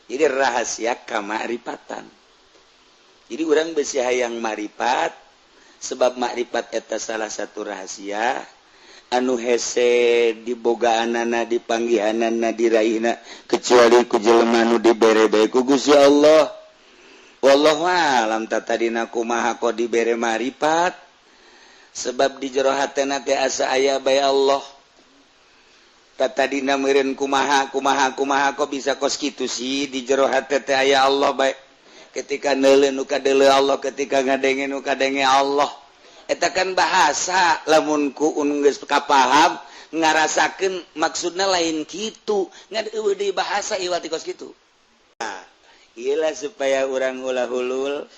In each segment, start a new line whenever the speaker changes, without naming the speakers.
Jadi rahasia kamakrifatan. Jadi urang besi hayang makrifat sebab makrifat eta salah satu rahasia anu hese dibogaanana dipanggihanana diraihna kecuali ku jelema nu dibere bae ku Gusti Allah. Wallahu alam tatadina kumaha kok dibere makrifat sebab di jero hatena teh asa aya bae Allah. Tatadina meureun kumaha kumaha kumaha kok bisa kos kitu sih di jero hate teh aya Allah bae. Ketika neuleuh nu kadeuleuh Allah, ketika ngadenge nu kadenge Allah. Eta kan bahasa lamun ku geus kapaham ngarasakeun maksudna lain kitu ngan eueuh deui bahasa iwal ti kos kitu. Nah, ieu supaya urang ulah hulul,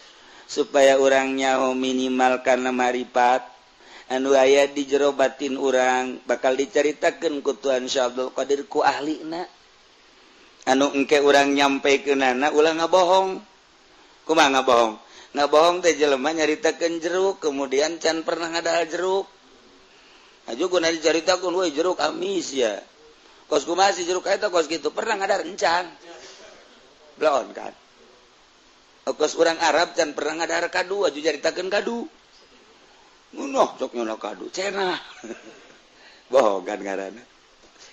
supaya urang nyaho minimal kana marifat anu aya di jero batin urang bakal dicaritakeun ku Tuhan Syekh Abdul Qadir ku ahlina anu engke urang nyampekeunana ulah ngabohong. Kumaha ngabohong? Ngabohong teh jelema nyaritakeun jeruk kemudian can pernah ngadahar jeruk. Aju guna dicaritakeun we jeruk amis ya. Kos kumaha si jeruk eta kos kitu pernah ngadahar encan. Bloon kan. Kos urang Arab can pernah ngadahar kadu aju caritakeun kadu. Nuh cok nyono kadu cenah. Bohong kan ngaranna.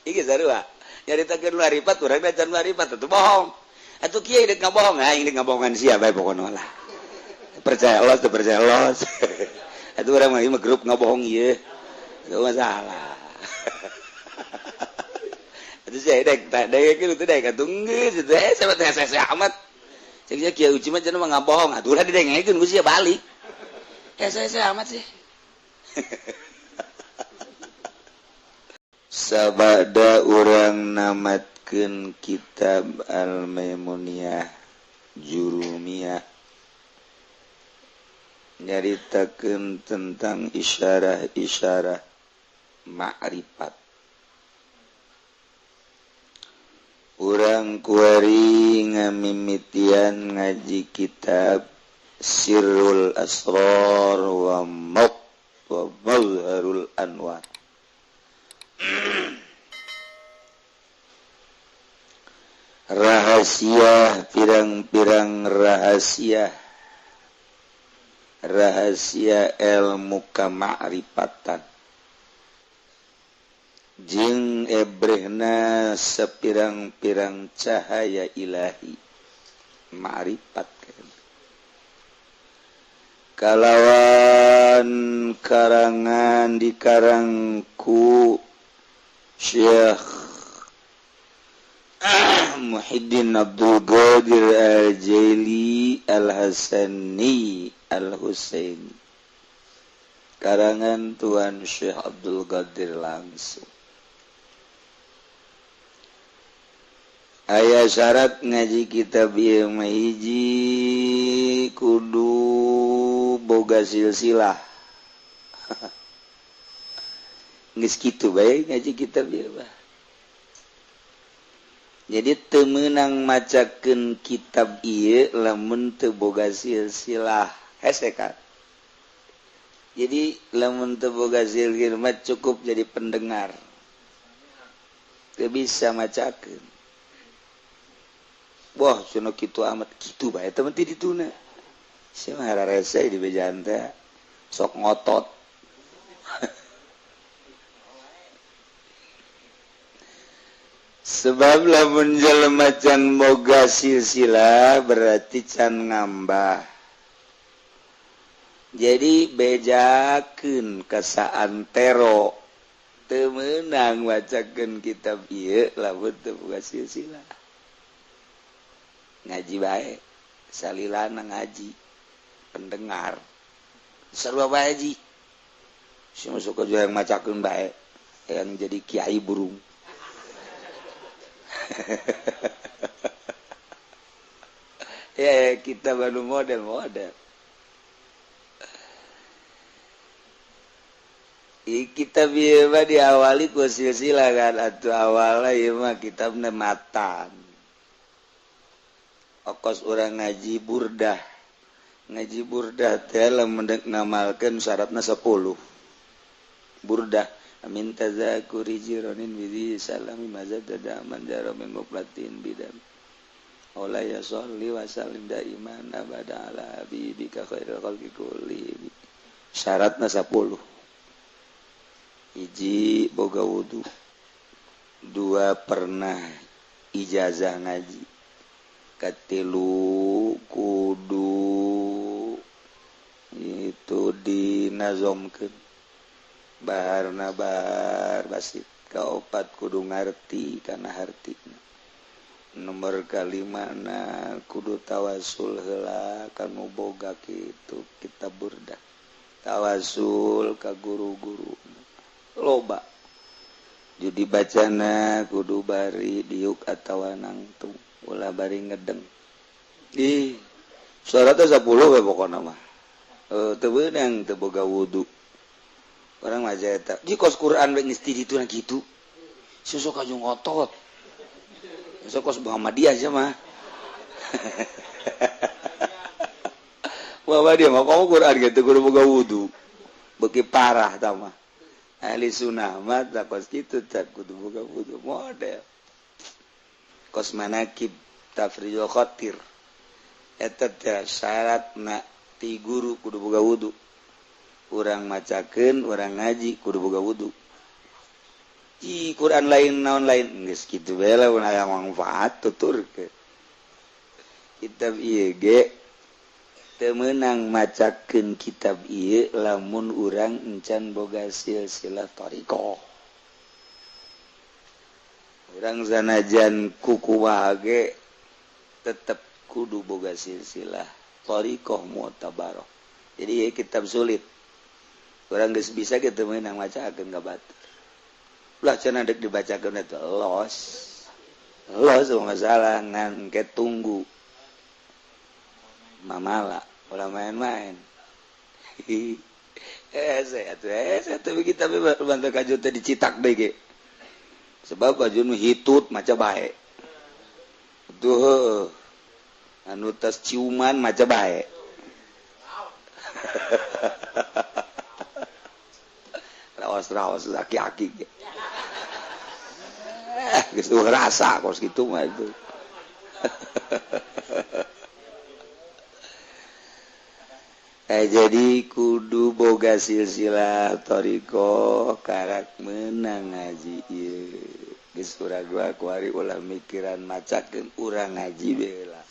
Iki sarua nyaritakeun marifat urang teh can marifat atuh bohong. Atuh kieu deuk ngabohong, aing deuk ngabohongan sia bae pokona lah. Percaya los teu percaya los. Atuh urang mah ieu mah grup ngabohong ieu. Itu masalah. Atuh sia dek tak dek kieu teh dek atuh geus teh sama teh hese amat. Cek sia kieu uci mah cenah mah ngabohong atuh ulah didengekeun ku sia balik. Hese amat sih. Sabada urang namatkeun kitab Al-Maimuniyah Jurumiyah nyaritakeun tentang isyarah-isyarah ma'rifat. Urang kuari ngamimitian ngaji kitab Sirrul Asrar wa Mazharul Anwar. Rahasia pirang-pirang rahasia, rahasia ilmu kamakrifatan jeung ebrehna sepirang-pirang cahaya ilahi ma'rifat kalawan karangan dikarangku Syekh Muhyiddin Abdul Qadir Al-Jaili Al-Hasani Al-Husaini, karangan Tuan Syekh Abdul Qadir langsung. Aya syarat ngaji kitab ieu mah hiji kudu boga silsilah. Geus kitu bae ngaji kitab ieu mah. Jadi teu meunang macakeun kitab ieu lamun teu boga silsilah. Hese kan. Jadi lamun teu boga silsilah mah cukup jadi pendengar. Teu bisa macakeun. Wah, cenah kitu amat kitu bae teh teu dituna. Sia mah hararese di bejaan teh sok ngotot. Sebab lamun jelema can boga silsilah berarti can ngambah. Jadi bejakeun ka saantero teu meunang macakeun kitab ieu lamun teu boga silsilah. Ngaji bae salilana ngaji pendengar sarua bae ji si masuk ke yang macakeun bae yang jadi kiai burung. Ya kita baru model-model. Kita bieu diawali ku silsilah kan atuh awalna ieu mah kitabna matan. Okos urang ngaji burdah. Ngaji burdah teh lamun deuk ngamalkeun syaratna 10. Burdah amin tazakuri jironin bidhi salami mazad dadaman jaro min muplatin bidam. Maulaya sholli wa sallim daiman abada ala habibika khairil khalqi kullihim. Syaratna 10. Hiji boga wudu, dua pernah ijazah ngaji, katilu kudu itu dinazomkeun baharna bahar basit, kaopat kudu ngarti kana hartina, nomor kalima na kudu tawasul heula kanu boga kitu kitab burdah, tawasul ka guru-guru loba. Jadi bacana kudu bari diuk atawa nangtung, ulah bari ngedeng. Ih, syaratnya 10 we pokona mah. Teu beunang teu boga wudu. Orang mah eta. Di kos Quran we geus di ditu na kitu. Susuk aju ngotot. Susuk kos Muhammadiyah sia mah. Muhammadiyah mah kamu Quran gitu kudu boga wudu. Beuki parah tah mah. Ahli sunnah mah tak kos kitu tak kudu boga wudu model. Kos manakib tafrijul khatir. Eta teh syaratna ti guru kudu boga wudu. Urang macakeun, urang ngaji kudu boga wudu. Ih, Quran lain naon lain geus kitu bae lamun aya manfaat tuturkeun. Kitab ieu ge teu meunang macakeun kitab ieu lamun urang encan boga silsilah thariqah. Urang sanajan kukumaha ge tetep kudu boga silsilah thariqah mu'tabarah. Jadi ieu kitab sulit. Urang geus bisa ge teu meunang macakeun ka batur. Ulah cenah deuk dibacakeun eta los. Los masalah ngan engke tunggu. Mamala ulah main-main. Saya tapi kita bantu kaju teh dicitak deui ge. Sebab baju nu hitut maca bae. Tuh anu tas ciuman maca bae. Raos-raos aki-aki ge. Geus rasa kos kitu mah itu. Jadi kudu boga silsilah thariqah karak meunang ngaji ieu. Geus urang gua kuari ulah mikiran macakeun urang ngaji bae lah.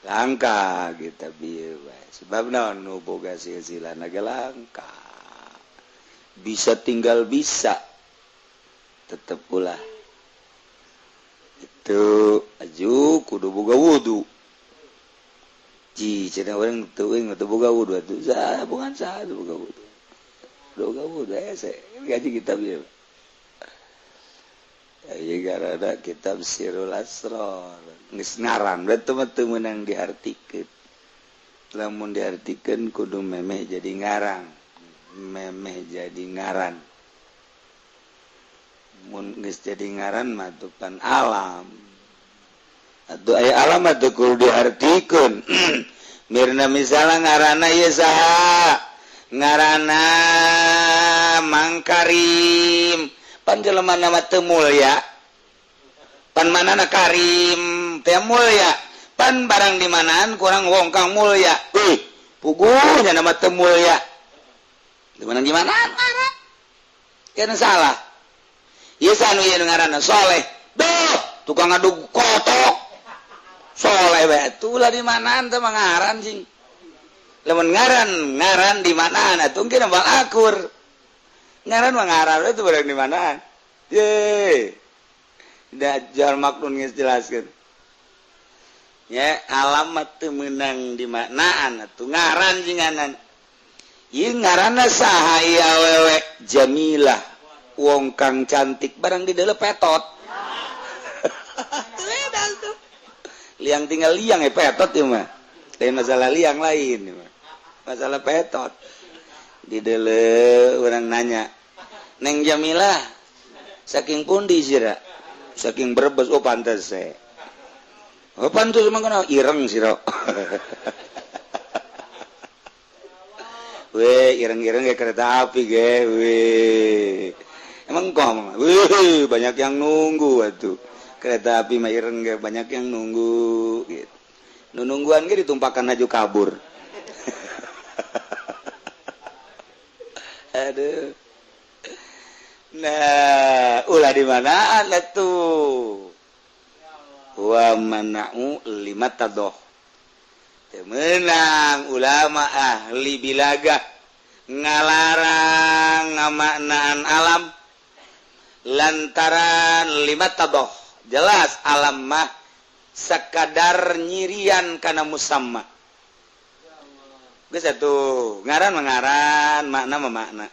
Langka kita bieu bae. Sebab naon nu boga silsilah na ge langka. Bisa tinggal bisa. Tetep ulah. Itu aju kudu boga wudu. Ji cenah urang teuing teu boga wudu atuh. Sah, bukan sah teu boga wudu. Boga wudu hese ngaji kitab ieu. Ieu garada kitab Sirul Asrar. Geus ngaran we teu mah teu meunang diartikeun. Lamun diartikeun kudu memeh jadi ngarang. Memeh jadi ngaran. Mun geus jadi ngaran mah tuh pan alam. Atuh aya alam mah teu kudu diartikeun. Mirna misalnya ngaranna ieu saha? Ngaranna Mang Karim. Pan jelema mah teu mulya. Pan manana Karim teu mulya. Pan barang di manaan kurang wong kang mulya. Euy, puguh nya nama teu mulya. Di mana di manaan ngaran? Kana salah. Ieu anu ieu ngaranna Soleh. Duh, tukang ngadug kotok. Soleh bae atuh lah di manaan teh mah ngaran sing. Lamun ngaran, ngaran di manaan atuh engke bang akur. Ngaran mah ngaran itu barang di manaan. Ye. Da Jawahir Maknun geus jelaskeun. Ya, alamat teu meunang di manaan atuh ngaran jinganan. Ieu ngaranna saha ieu awewe? Jamilah. Wong kang cantik barang di dalam petot. Liang tinggal liang ya petot ya mah. Lain masalah liang lain ya mah. Masalah petot. Di dele orang nanya, Neng Jamilah saking pundi sira? Saking Brebes. Oh pantes se. Oh pantes emang kenal ireng sira. Weh, ireng-ireng kayak kereta api ge, weh. Emang kok, wih, banyak yang nunggu atuh. Kereta api mah ireng ge banyak yang nunggu gitu. Nu nungguan ge ditumpakan haju kabur. Aduh. Nah, ulah di manaan atuh. Wa mana'u lima tadoh. Teu meunang ulama ahli bilagah ngalarang ngamaknaan alam lantaran lima tadoh. Jelas alam mah sekadar nyirian kana musamma. Geus atuh, ngaran mah ngaran, makna mah makna.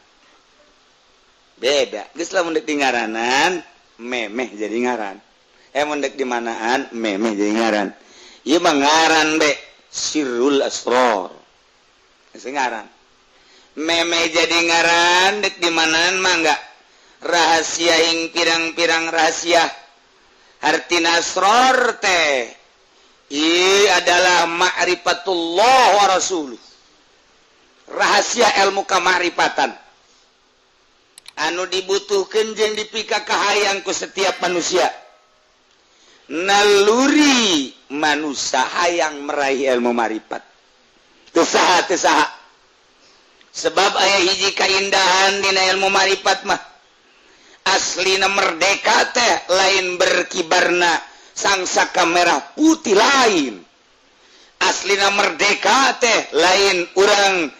Beda. Geus lamun dek di ngaranan, memeh jadi ngaran. Mun dek di manaan, memeh jadi ngaran. Ieu mah ngaran be sirrul asror. Geus ngaran. Memeh jadi ngaran dek di manaan mah enggak. Rahasia ing pirang-pirang rahasia. Artina asror teh i adalah ma'rifatullah wa rasuluh. Rahasia ilmu kamakrifatan anu dibutuhkeun jeung dipika kahayang ku setiap manusia. Naluri manusia hayang meraih ilmu marifat. Teu saha teu saha. Sebab aya hiji kaindahan dina ilmu marifat mah. Aslina merdeka teh lain berkibarna sangsaka merah putih lain. Aslina merdeka teh lain urang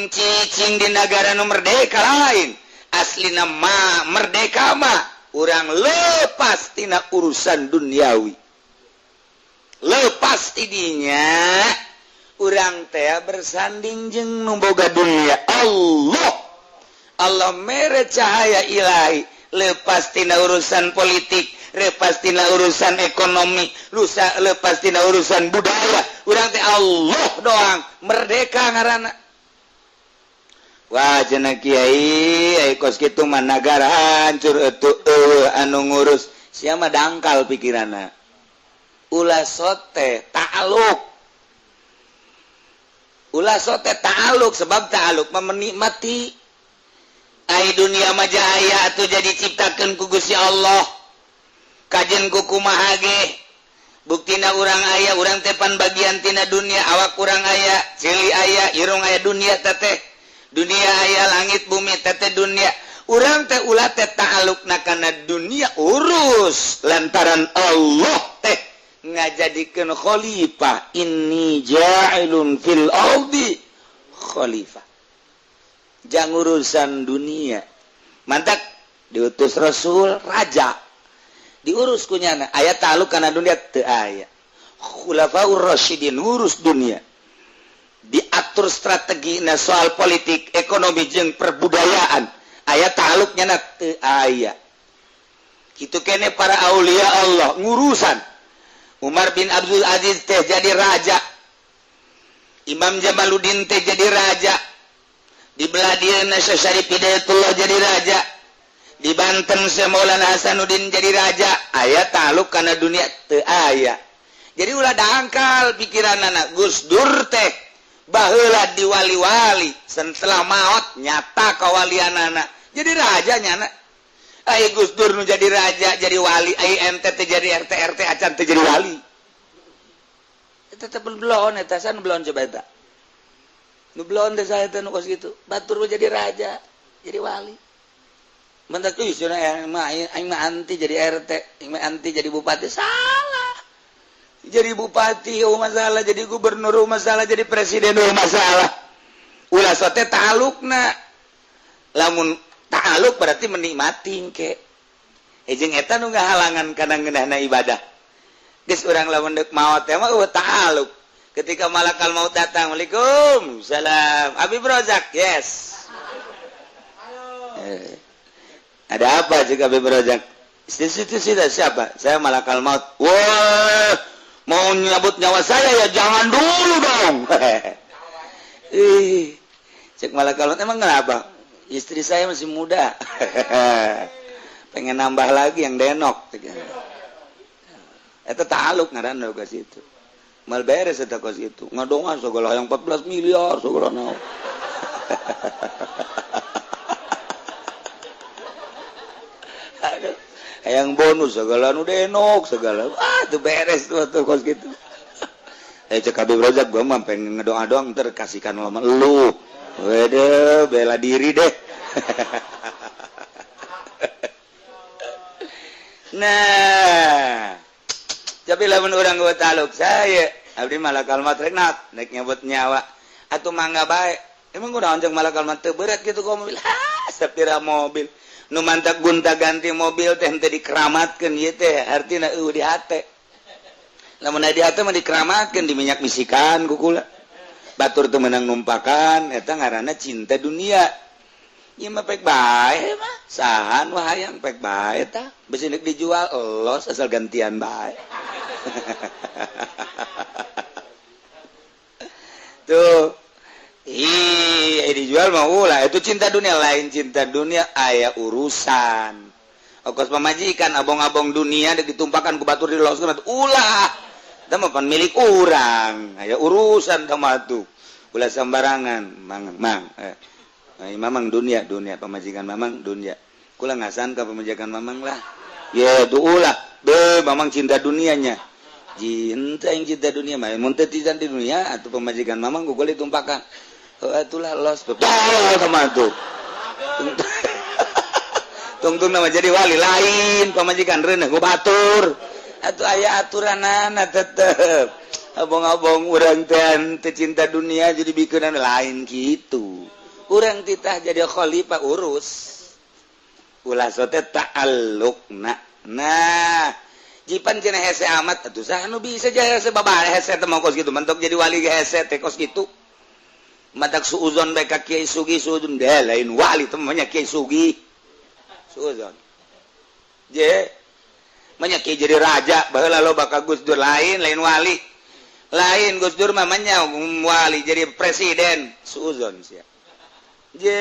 cicing di negara nu merdeka lain. Aslina ma merdeka mah urang lepas tina urusan duniawi. Lepas tidinya urang teh bersanding jeung nu boga dunia Allah. Allah mere cahaya ilahi. Lepas tina urusan politik, lepas tina urusan ekonomi, lusa lepas tina urusan budaya. Urang teh Allah doang merdeka ngaranna. Wah cenah kiai, ai kos kitu mah nagara hancur atuh eueuh anu ngurus. Sia mah dangkal pikiranna. Ulah sote ta'aluk. Ulah sote ta'aluk sebab ta'aluk mah menikmati. Ai dunia mah jaya atuh jadi ciptakeun ku Gusti Allah. Kajen ku kumaha ge. Buktina urang aya, urang teh pan bagian tina dunia, awak urang aya, ceuli aya, irung aya dunia teteh. Dunia aya langit bumi teteh dunia. Urang teh ulah teh ta'alukna kana dunia urus lantaran Allah teh ngajadikeun khalifah. Inni ja'ilun fil ardi khalifah. Jang urusan dunia. Mantak diutus Rasul raja. Diurus kunyana aya ta'aluk kana dunia teu aya. Khulafaur Rasyidin ngurus dunia. Diatur strategi na soal politik, ekonomi jeung perbudayaan. Aya ta'aluknya na teu aya. Kitu kene para aulia Allah ngurusan. Umar bin Abdul Aziz teh jadi raja. Imam Jamaluddin teh jadi raja. Di belah dieuna Syekh Syarif Hidayatullah jadi raja. Di Banten Syekh Maulana Hasanuddin jadi raja. Aya ta'aluk kana dunia teu aya. Jadi ulah dangkal pikiranana Gus Dur teh baheula diwali-wali setelah maot nyata kawalianana jadi raja nyana. Ai Gus Dur nu jadi raja jadi wali, ai ente teh jadi RT RT acan teh jadi wali. Eta teh belon eta san belon coba eta. Nu belon teh saya teh nu kos kitu. Batur mah jadi raja, jadi wali. Mentak euy cenah mah aing mah anti jadi RT, aing mah anti jadi bupati. Salah. Jadi bupati oh masalah, jadi gubernur oh masalah, jadi presiden oh masalah. Ulah sote ta'alukna. Lamun ta'aluk berarti menikmati ke. Jeung eta nu ngahalangan kana ngeunahna ibadah. Geus urang lamun deuk maot teh mah eueuh ta'aluk. Ketika malakal maut datang, Waalaikumsalam. Salam. Abi Rozak, yes. Ada apa juga Abi Rozak? Situ sudah siapa? Saya malakal maut. Wah, mau nyabut nyawa saya ya jangan dulu dong. Ih, cek malakal maut emang kenapa? Istri saya masih muda. Pengen nambah lagi yang denok. Eta ta'aluk ngaranna ka situ. Mal beres eta kos itu. Ngadongan segala yang 14 miliar segala naon. Aduh. Hayang bonus segala nu denok segala. Ah, tuh beres tuh tuh kos gitu. Cek Habib Rozak gua mah pengen ngedoa doang terkasihkan lama lu. Wede, bela diri deh. Nah, tapi lamun urang gua taluk saya, abdi malakal maut rek naik nyebut nyawa atuh mangga bae. Emang gua anjing malakal maut teu berat kitu ku mobil. Ha, sapira mobil. Nu mantak gunta ganti mobil teh henteu dikeramatkeun ieu teh, artina eueuh di hate. Lamun di hate mah dikeramatkeun di minyak misikan ku kula. Batur teu meunang numpakan eta ngaranna cinta dunia. Ieu mah pek bae mah, saha nu hayang pek bae tah, besi nek dijual elos asal gantian bae. Tuh. Ih, dijual mah ulah, itu cinta dunia lain cinta dunia aya urusan. Okos pamajikan abong-abong dunia dek ditumpakan ku batur diloskeun ulah. Tah mah pan milik urang, aya urusan tah mah tuh. Ulah sembarangan, mang mang. Mamang dunia dunia pamajikan mamang dunia. Kula ngasan ka pamajikan mamang lah. Ya tuh ulah. Be mamang cinta dunianya. Cinta yang cinta dunia mah mun teu cinta di dunia atuh pamajikan mamang ku kula ditumpakan. Oh, itulah los betul sama tuh. Tungtung nama jadi wali lain pamajikan reuneuh ku batur. Atuh aya aturanana tetep. Abong-abong urang teh teu cinta dunia jadi bikeunan lain kitu. Urang titah jadi khalifah urus. Ulah sote ta'alluqna. Nah, jipan cenah hese amat atuh saha nu bisa jadi hese babah hese teh mah kos kitu mentok jadi wali ge hese teh kos kitu. Matak suuzon bae ka Kiai Sugi suuzon deh lain wali teh mah Kiai Sugi. Suuzon. Je manya Kiai jadi raja baheula loba ka Gus Dur lain lain wali. Lain Gus Dur mah manya wali jadi presiden suuzon sia. Je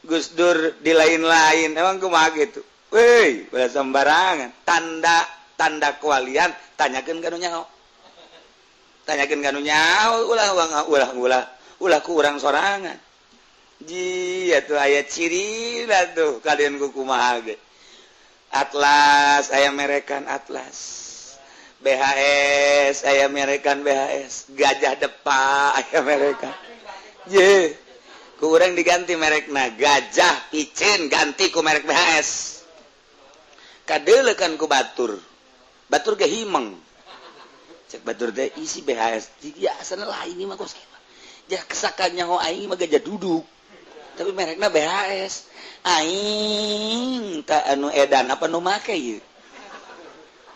Gus Dur di lain-lain emang kumaha gitu. Woi, ulah sembarangan. Tanda tanda kewalian tanyakeun ka nu nyaho. Tanyakeun ka nu nyaho ulah ulah ulah ulah ku urang sorangan. Ji atuh aya ciri lah tuh kalian ku kumaha ge. Atlas aya merekan Atlas. BHS aya merekan BHS. Gajah Depa aya merekan. Je ku urang diganti merekna Gajah Picen ganti ku merek BHS. Kadeulekan ku batur. Batur ge himeng. Cek batur teh isi BHS. Jadi asana lain ieu mah kos kieu. Ja kesakan nyaho aing mah gajah duduk. Tapi merekna BHS. Aing tak anu edan apa nu make ieu.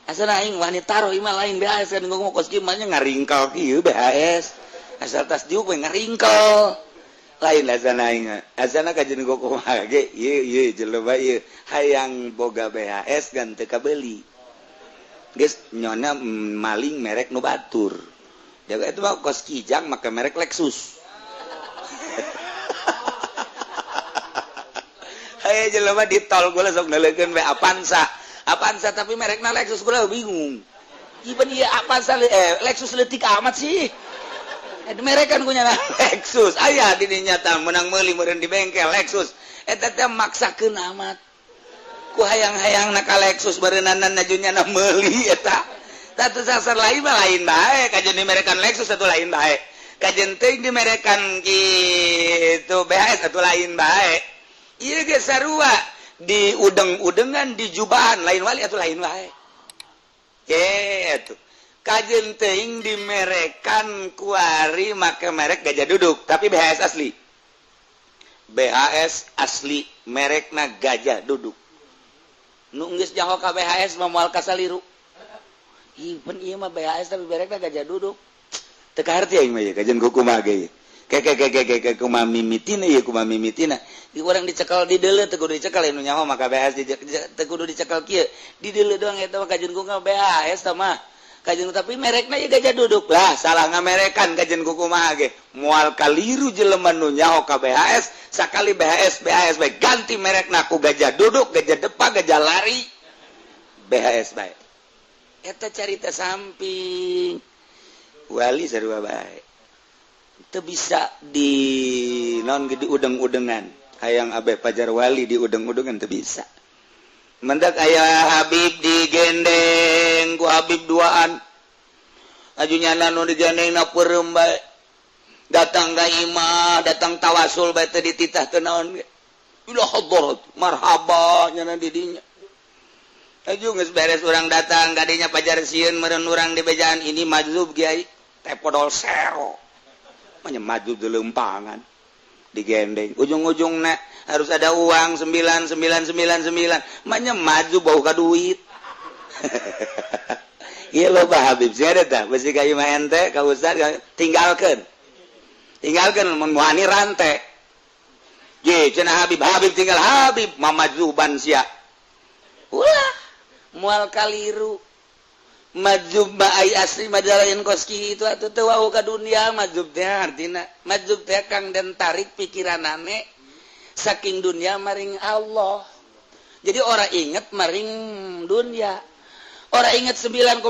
Asana aing wani taruh ieu mah lain BHS kan ngomong kos kieu mah nya ngaringkel kieu BHS. Asal tas diuk we ngaringkel. Lain asana aing. Asana kajeun kumaha ge ieu ieu jelema ieu hayang boga BHS gan teu kabeuli. Geus nyona maling merek nu batur. Jaga itu mah kos Kijang make merek Lexus. Haye jelema di tol gua sok neuleukeun we Avanza. Avanza tapi merekna Lexus gua bingung. Ieu ieu Avanza Lexus leutik amat sih. Merekan punya Lexus aya di dinya tah menang meuli meureun di bengkel Lexus eta teh maksakeun amat ku hayang-hayang na ka Lexus beureunanan najunya na meuli eta tah teu sasar lain mah lain bae kajeun dimerekan Lexus atuh lain bae kajeun teuing dimerekan kitu BHS atuh lain bae ieu ge sarua di udeng-udengan di jubahan lain wali atuh lain bae kitu kajeun teuing dimerekan kuari make merek Gajah Duduk tapi BHS asli. BHS asli merekna Gajah Duduk. Nu geus nyaho ka BHS mah moal kasaliru. Ih, pan ieu mah BHS tapi merekna Gajah Duduk. Teu kaharti aing mah ieu kajeun kumaha ge. Ke ke ke ke kumaha mimitina ieu kumaha mimitina. Di urang dicekal di deuleu teu kudu dicekal nu nyaho maka BHS teu kudu dicekal kieu. Di deuleu doang eta mah kajeun kumaha BHS tah mah. Kajeun tapi merekna ieu Gajah Duduk lah salah ngamerekan kajeun kumaha ge moal kaliru jelema nu nyaho ka BHS sakali BHS BHS bae ganti merekna ku Gajah Duduk Gajah Depa Gajah Lari BHS bae eta carita samping wali sarua bae teu bisa di naon ge di udeng-udengan hayang abe pajar wali di udeng-udengan teu bisa. Mendak aya Habib digendeng ku Habib duaan. Aju nyana nu digandeng na peureum bae. Datang ka imah, datang tawasul bae teh dititah teu naon ge. Ila hadrat, marhaba nyana di dinya. Aju geus beres urang datang ka dinya pajar sieun meureun urang di bejaan ini majzub kiai teh podol sero. Manya majzub di lempangan. Digendeng ujung-ujungna harus ada uang 9999 manya maju bau ka duit. Iya loba Habib sih ada tak besi kayu mah ente ka ustad tinggalkeun tinggalkeun mun wani rante ye cenah Habib Habib tinggal Habib mamajuban sia ulah moal kaliru majzub mah ai asli majalain kos kitu atuh teu wau ka dunia. Majzub teh artina majzub teh kang den tarik pikiranane saking dunia maring Allah. Jadi orang inget maring dunia, orang inget 9,9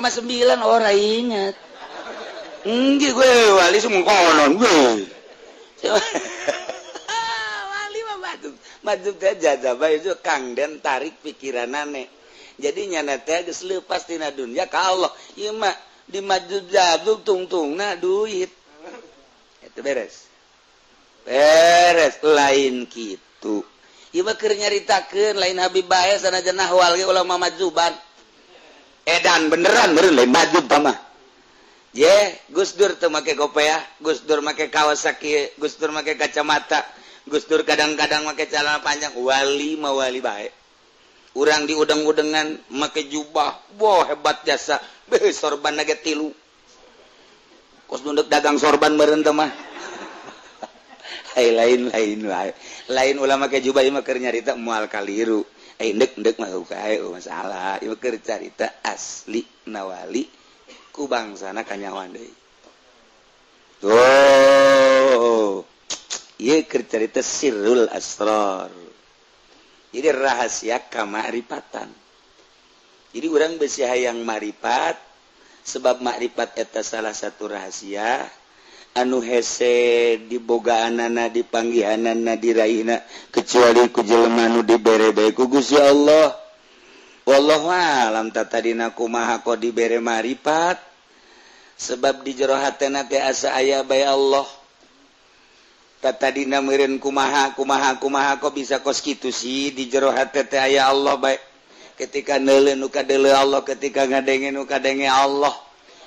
orang inget. Enggak gue wali semua konon gue wali mah majzub. Majzub teh jazabah itu kang den tarik pikiranane, jadi nyana teh geus leupas tina dunia ka Allah. Ieu mah di majzub jazub tungtungna duit itu beres beres lain kitu. Ieu mah keur nyaritakeun lain Habib bae sanajan ahwal ge ulama majzuban edan beneran beureun lain majzub mah. Ye Gus Dur teu make kopeah, Gus Dur make Kawasaki, Gus Dur make kacamata, Gus Dur kadang-kadang make celana panjang. Wali mah wali bae. Urang di udang-udangan make jubah, wah hebat jasa. Beuh, sorban ge tilu kos nunduk dagang sorban meureun teh mah. Ai lain lain wae lain ulama make jubah. Ieu mah keur nyarita moal kaliru. Ai ndek ndek mah kae masalah. Ieu keur carita asli nawali ku bangsana kanyawan deui. Tuh, ieu keur carita sirrul asrar, jadi rahasia kamaripatan. Jadi urang besi hayang maripat sebab makrifat eta salah satu rahasia anu hese dibogaanana, dipanggihanana, diraihna kecuali ku jelema nu dibere bae ku Gusti Allah. Wallahu alam tadina kumaha kok dibere maripat sebab di jero hatena teh asa aya bae Allah. Tadina meureun kumaha kumaha kumaha kok bisa kos kitu sih, di jero hate teh aya Allah bae. Ketika neuleuh nu kadeuleuh Allah, ketika ngadenge nu kadenge Allah.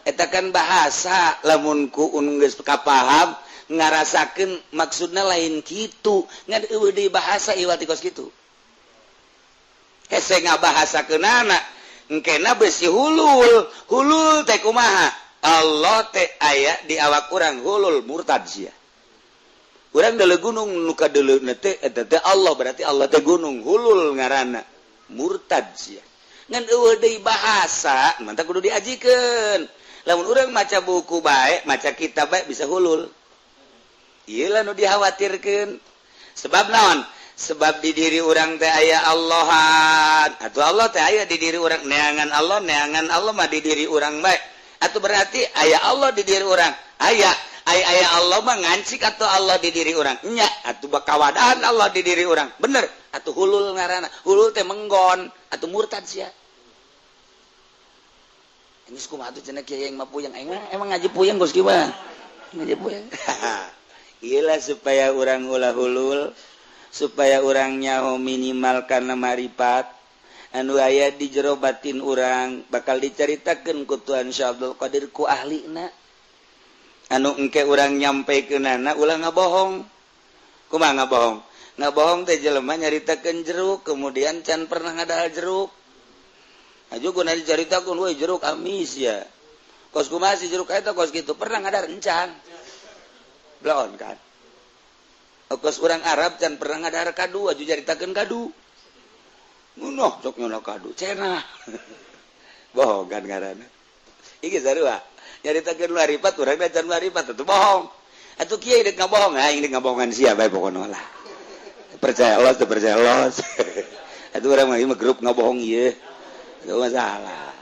Eta kan bahasa lamun ku geus kapaham ngarasakeun maksudna lain kitu ngan eueuh deui bahasa iwal ti kos kitu hese ngabahasakeunana engkena besi hulul. Hulul teh kumaha? Allah teh aya di awak urang, hulul murtad sia. Urang deuleu gunung, nu kadeuleuh teh eta teh Allah, berarti Allah teh gunung, hulul ngaranna, murtad sia. Ngan eueuh deui bahasa mantap kudu diajikeun. Lamun urang maca buku bae, maca kitab bae bisa hulul. Ieu lah nu dikhawatirkeun. Sebab naon? Sebab di diri urang teh aya Allahan atau Allah teh aya di diri urang. Neangan Allah, neangan Allah mah di diri urang bae atau berarti aya Allah di diri urang. Aya aya aya Allah mah ngancik atau Allah di diri urang nya atau bakawadahan Allah di diri urang bener atau hulul ngaranna. Hulul teh menggon atau murtad sia. Ini kumaha tuh cenah kiai yang mah puyeng? Aing mah emang ngaji puyeng. Geus kieu ngaji puyeng. Iyalah, supaya urang ulah hulul, supaya urang nyaho minimal karena maripat anu aya di jero batin urang bakal diceritakan ku Tuhan Syekh Abdul Qadir ku ahlina anu engke urang nyampe nana ulah ngabohong. Kumaha ngabohong? Ngabohong teh jelema nyaritakeun jeruk kemudian can pernah ngadahar jeruk. Aju guna dicaritakeun, "Woi, jeruk amis ya." Kos kumaha sih jeruk eta kos kitu? Pernah ngadahar encan? Belon kan. Kos urang Arab can pernah ngadahar kadu, aju caritakeun kadu. Ngunoh sok nyono kadu cenah. Bohong kan ngaranna. Iki sarua. Nyaritakeun maripat urang can maripat atuh bohong. Atuh kieu deuk ngabohong, aing deuk ngabohongan sia bae pokona lah. Percaya Allah teu percaya Allah. Atuh urang mah grup ngabohong ieu. Itu masalah.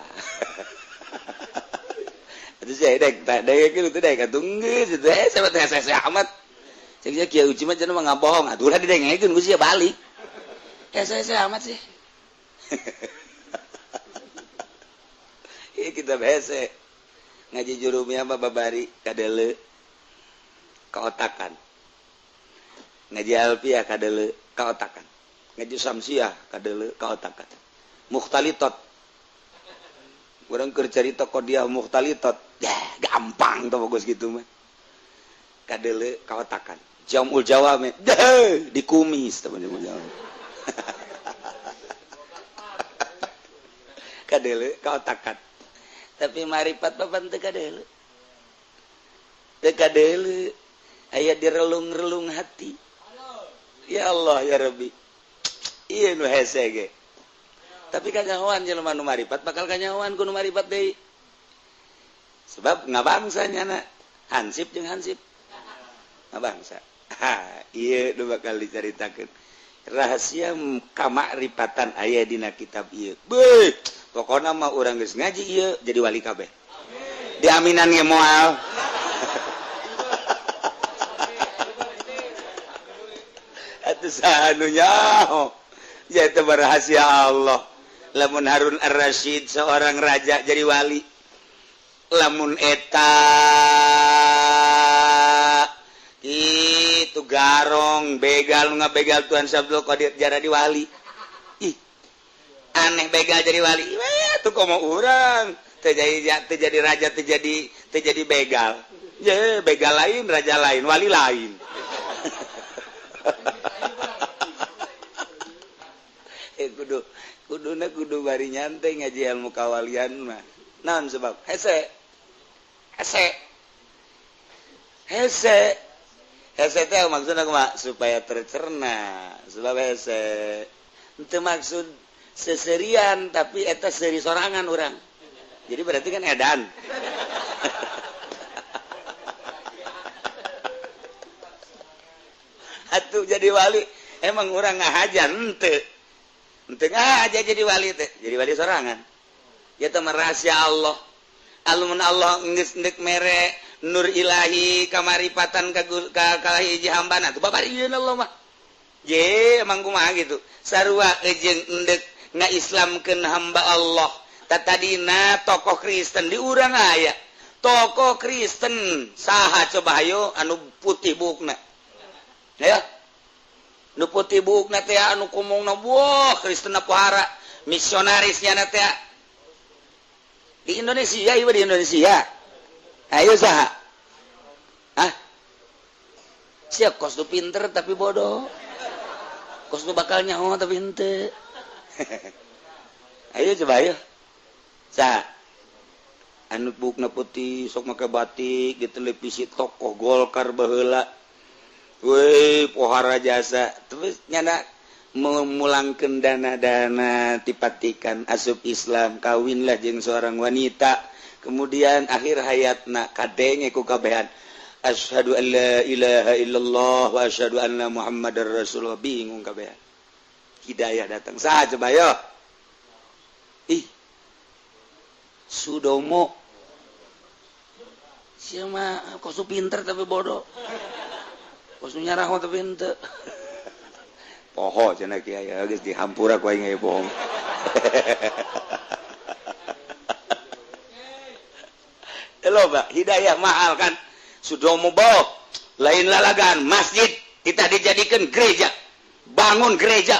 Itu saya dek tak dek gitu dek atuh geus itu eh sama teh saya amat. Cek kieu uci mah cenah mah ngabohong. Atuh ulah didengekeun ku sia balik. Ya saya amat sih. Ieu kitab hese. Ngaji Jurumiyah mah babari kadele kaotakan. Ngaji Alfiyah kadele kaotakan. Ngaji Samsiah kadele kaotakan. Mukhtalitot. Urang keur carita qodiah mukhtalitot. Ya, gampang tuh bagus gitu mah. Kadele kaotakan. Jamul Jawami, deh dikumis teman-teman jawab. Kadele kaotakan. Tapi maripat papan teu kadele. Teu kadele aya direlung-relung hati. Ya Allah ya Rabbi. Ieu nu hese ge. Tapi kanyahoan jelema nu maripat bakal kanyahoan ku nu maripat deui. Sebab ngabangsa nyana hansip jeung hansip. Ngabangsa. Ha, ieu nu bakal dicaritakeun. Rahasia kamakrifatan aya dina kitab ieu. Beuh, pokona mah urang geus ngaji ieu jadi wali kabeh. Diaminan ge moal. Atuh saha nu nyaho? Ya itu rahasia Allah. Lamun Harun Ar-Rasyid seorang raja jadi wali. Lamun eta itu garong begal ngabegal Tuhan Abdul Qadir jara di wali. Ih, aneh begal jadi wali. Weh, tuh komo urang teu jadi raja, teu jadi begal. Ye, begal lain, raja lain, wali lain. Kuduna kudu bari nyantai ngaji ilmu kawalian mah. Naon sebab? Hese. Hese. Hese. Hese teh maksudna kumaha? Supaya tercerna. Sebab hese. Henteu maksud seserian tapi eta seri sorangan urang. Jadi berarti kan edan. Atuh jadi wali emang urang ngahajan henteu. Henteu ngahaja jadi wali teh, jadi wali sorangan. Ya teh rahasia Allah. Alumun Allah geus deuk mere nur ilahi kamaripatan ka ka hiji hambana tuh babarieun Allah mah. Je emang kumaha gitu. Sarua jeung endek ngaislamkeun hamba Allah. Tatadina tokoh Kristen di urang aya. Tokoh Kristen saha coba hayo anu putih buukna. Ya. Nu putih buukna teh anu kumongna wah Kristen pohara misionarisnya na teh di Indonesia, ieu di Indonesia. Ayo saha? Hah? Siap kos nu pinter tapi bodoh. Kos nu bakal nyaho tapi henteu. Ayo coba ayo. Saha? Anu buukna putih sok make batik di televisi tokoh Golkar baheula. Weh, pohara jasa. Terus nyana memulangkan dana-dana tipatikan asup Islam, kawinlah jeung seorang wanita. Kemudian akhir hayatna kadenge ku kabehan. Asyhadu an la ilaha illallah wa asyhadu anna Muhammadar Rasulullah. Bingung kabehan. Hidayah datang. Saha coba yo? Ih. Sudomo. Sia mah kos pinter tapi bodoh. Kos nyarah tapi henteu. Poho cenah kiai geus dihampura ku aing ge bohong. Loba hidayah mahal kan. Sudomo boh lain lalagan masjid kita dijadikan gereja. Bangun gereja.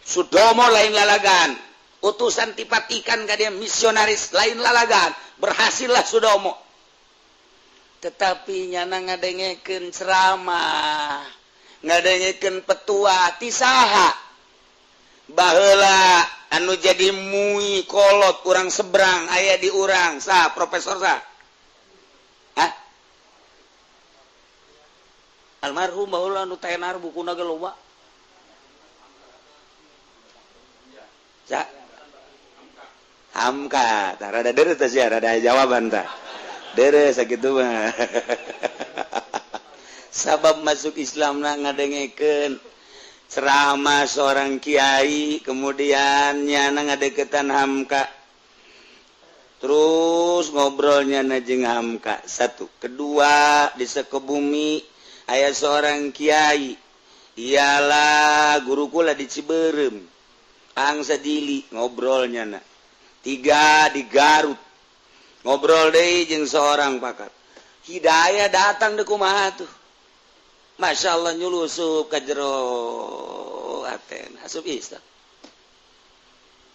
Sudomo lain lalagan. Utusan tipatikan ka dia misionaris lain lalagan. Berhasillah Sudomo. Tetapi nyana ngadengekeun ceramah, ngadengekeun petua ti saha? Baheula anu jadi mui kolot urang seberang aya di urang saha profesor saha? Hah? Almarhum baheula anu tenar bukuna ge loba. Sa? Hamka, tah rada deureuh teh sia, rada jawaban tah. Deureuh sakitu mah. Sabab masuk Islamna ngadengekeun ceramah seorang kiai, kemudian nyana ngadeketan Hamka. Terus ngobrolnya na jeung Hamka. Satu, kedua di Sukabumi aya seorang kiai. Ialah guru kula di Ciberem. Angsa Dili ngobrolnya na. Tiga di Garut ngobrol deui jeung seorang pakar. Hidayah datang deui kumaha tuh. Masya Allah nyulusup ka jero aten asup Islam.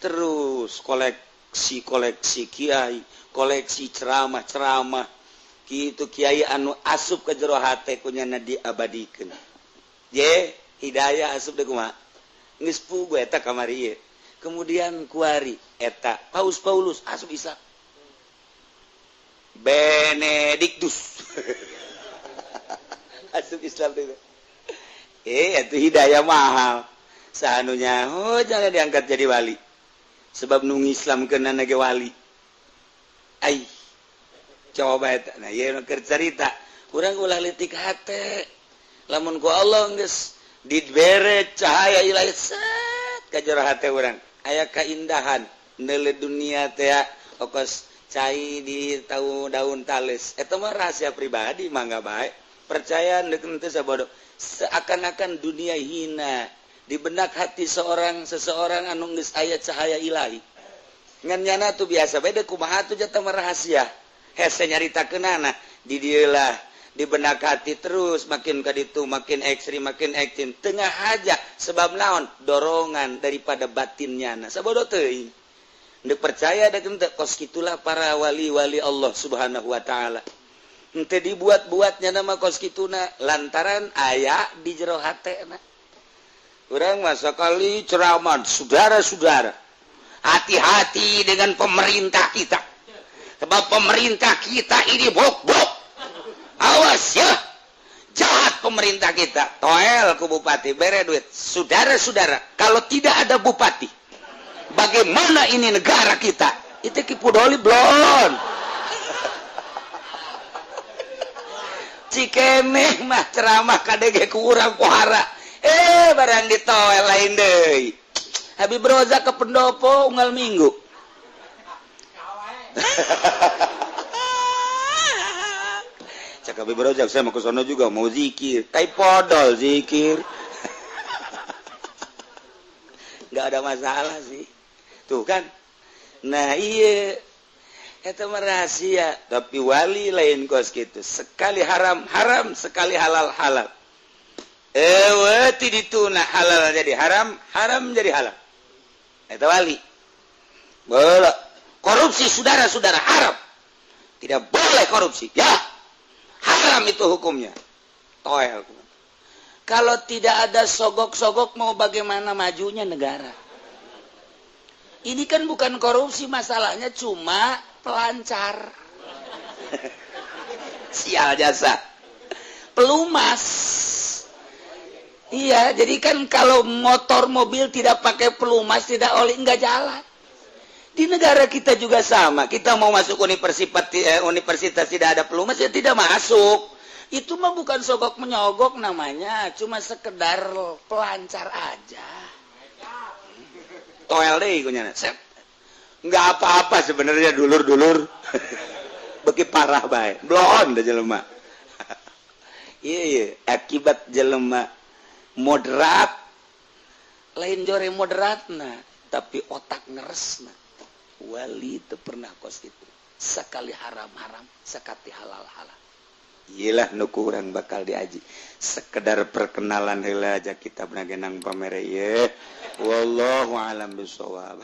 Terus koleksi-koleksi kiai, koleksi ceramah-ceramah kitu kiai anu asup ka jero hate kunyana diabadikeun. Ye, hidayah asup deui kumaha? Geus puguh eta kamari ieu. Kemudian kuari eta Paus Paulus asup Islam. Benedictus asup Islam deui. Itu hidayah mahal. Sahanunya oh jangan diangkat jadi wali. Sebab nu Islam kena ge wali. Ai coba eta. Nah ieu keur carita. Urang ulah leutik hate. Lamun ku Allah geus dibere cahaya ilahi set ka jero hate urang. Aya kaindahan neule dunia teh okos cai di tau daun tales. Eta mah rahasia pribadi mangga bae. Percaya deuk teu sabodo. Seakan-akan dunia hina di benak hati seorang seseorang anu geus aya cahaya ilahi. Ngan nyana tuh biasa bae kumaha tuh jatah mah rahasia. Hese nyaritakeunana di dieu lah. Di benak hati terus makin ka ditu makin ekstrim makin ekstrim tengah aja sebab naon dorongan daripada batinnya na sabodo teuing ndek percaya da teu kos kitulah para wali-wali Allah Subhanahu wa taala henteu dibuat-buatnya nama kos kituna lantaran aya di jero hatena. Urang mah sakali ceramah saudara-saudara hati-hati dengan pemerintah kita sebab pemerintah kita ini bok-bok. Awas ya, jahat pemerintah kita. Toel ke bupati, bere duit. Saudara-saudara, kalau tidak ada bupati, bagaimana ini negara kita? Itu Ki Pudoli blon. Cikemeh mah ceramah kadege ku urang pohara. Barang ditoel lain deui. Habib Roza ke pendopo unggal minggu. Cak Habib Rozak, saya mau ke sono juga mau zikir. Tai podol zikir. Nggak ada masalah sih. Tuh kan. Nah iya. Eta mah rahasia. Tapi wali lain kos gitu. Sekali haram, haram. Sekali halal, halal. Ewe ti dituna halal jadi haram, haram jadi halal. Eta wali. Bola. Korupsi saudara-saudara haram. Tidak boleh korupsi. Ya. Haram itu hukumnya. Toel. Kalau tidak ada sogok-sogok mau bagaimana majunya negara? Ini kan bukan korupsi masalahnya, cuma pelancar. Sial jasa. Pelumas. Iya, jadi kan kalau motor mobil tidak pakai pelumas, tidak oli, enggak jalan. Di negara kita juga sama. Kita mau masuk universitas tidak ada pelumas ya tidak masuk. Itu mah bukan sogok menyogok namanya, cuma sekedar pelancar aja. Toel deh kunyana. Sep. Nggak apa-apa sebenarnya dulur-dulur. Beki parah bae. Blon dah jelema. Iya, akibat jelema moderat lain jore moderatna, tapi otak ngeresna. Wali itu pernah kos itu. Sekali haram-haram, sekali halal-halal. Iyalah nu kurang bakal diaji. Sekedar perkenalan heula aja kitab nagenang pamere ye. Wallahu alam bisawab.